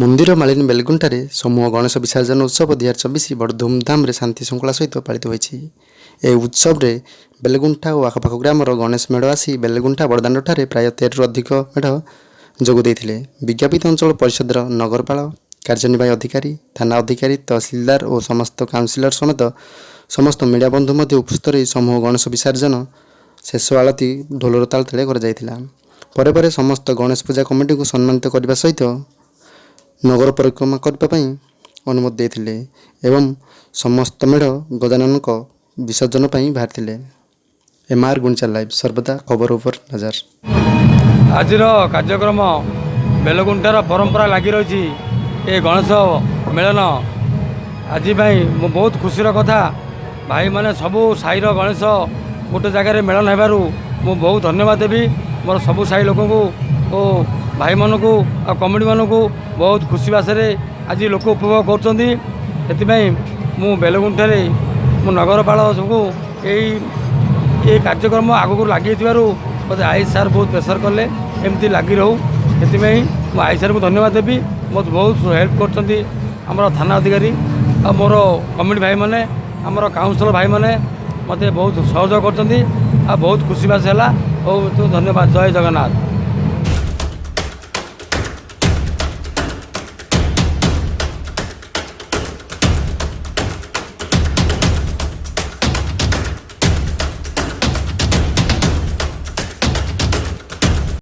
ମନ୍ଦିର ମାଳିନୀ ବେଲଗୁଣ୍ଠାରେ ସମୂହ ଗଣେଶ ବିସର୍ଜନ ଉତ୍ସବ 2024 ବଡ଼ ଧୁମଧାମରେ ଶାନ୍ତି ଶୃଙ୍ଖଳା ସହିତ ପାଳିତ ହୋଇଛି। ଏହି ଉତ୍ସବରେ ବେଲଗୁଣ୍ଠା ଓ ଆଖପାଖ ଗ୍ରାମର ଗଣେଶ ମେଢ଼ ଆସି ବେଲଗୁଣ୍ଠା ବଡ଼ଦାଣ୍ଡଠାରେ ପ୍ରାୟ 13ରୁ ଅଧିକ ମେଢ଼ ଯୋଗ ଦେଇଥିଲେ। ବିଜ୍ଞାପିତ ଅଞ୍ଚଳ ପରିଷଦର ନଗରପାଳ, କାର୍ଯ୍ୟନିର୍ବାହୀ ଅଧିକାରୀ, ଥାନା ଅଧିକାରୀ, ତହସିଲଦାର ଓ ସମସ୍ତ କାଉନସିଲର ସମେତ ସମସ୍ତ ମିଡ଼ିଆ ବନ୍ଧୁ ମଧ୍ୟ ଉପସ୍ଥିତ ରହି ସମୂହ ଗଣେଶ ବିସର୍ଜନ ଶେଷ ଆଳତୀ ଢୋଲର ତାଳ ତାଳେ କରାଯାଇଥିଲା। ପରେ ପରେ ସମସ୍ତ ଗଣେଶ ପୂଜା କମିଟିକୁ ସମ୍ମାନିତ କରିବା ସହିତ ନଗର ପରିକ୍ରମା କରିବା ପାଇଁ ଅନୁମତି ଦେଇଥିଲେ ଏବଂ ସମସ୍ତ ମେଢ଼ ଗଜାନନଙ୍କ ବିସର୍ଜନ ପାଇଁ ବାହାରିଥିଲେ। ଏମ୍ ଆର୍ ଗୁଣ୍ଡିଚା ଲାଇଭ୍, ସର୍ବଦା ଖବର ଉପରେ ନଜର। ଆଜିର କାର୍ଯ୍ୟକ୍ରମ, ବେଲଗୁଣ୍ଠାର ପରମ୍ପରା ଲାଗି ରହିଛି ଏ ଗଣେଶ ମେଳନ। ଆଜି ପାଇଁ ମୁଁ ବହୁତ ଖୁସିର କଥା। ଭାଇମାନେ, ସବୁ ସାହିର ଗଣେଶ ଗୋଟେ ଜାଗାରେ ମେଳନ ହେବାରୁ ମୁଁ ବହୁତ ଧନ୍ୟବାଦ ଦେବି ମୋର ସବୁ ସାହି ଲୋକଙ୍କୁ ଓ ଭାଇମାନଙ୍କୁ ଆଉ କମିଟିମାନଙ୍କୁ। ବହୁତ ଖୁସି ବାସରେ ଆଜି ଲୋକ ଉପଭୋଗ କରୁଛନ୍ତି। ସେଥିପାଇଁ ମୁଁ ବେଲଗୁଣ୍ଠାରେ ମୁଁ ନଗରପାଳ ସବୁ ଏଇ କାର୍ଯ୍ୟକ୍ରମ ଆଗକୁ ଲାଗିଥିବାରୁ ମୋତେ I sir ବହୁତ ପ୍ରେସର୍ କଲେ, ଏମିତି ଲାଗି ରହୁ। ସେଥିପାଇଁ ମୁଁ I ସାର୍ଙ୍କୁ ଧନ୍ୟବାଦ ଦେବି। ମୋତେ ବହୁତ ହେଲ୍ପ କରୁଛନ୍ତି ଆମର ଥାନା ଅଧିକାରୀ ଆଉ ମୋର କମିଟି ଭାଇମାନେ, ଆମର କାଉନସିଲର ଭାଇମାନେ ମୋତେ ବହୁତ ସହଯୋଗ କରୁଛନ୍ତି ଆଉ ବହୁତ ଖୁସିବାସ ହେଲା। ବହୁତ ଧନ୍ୟବାଦ। ଜୟ ଜଗନ୍ନାଥ।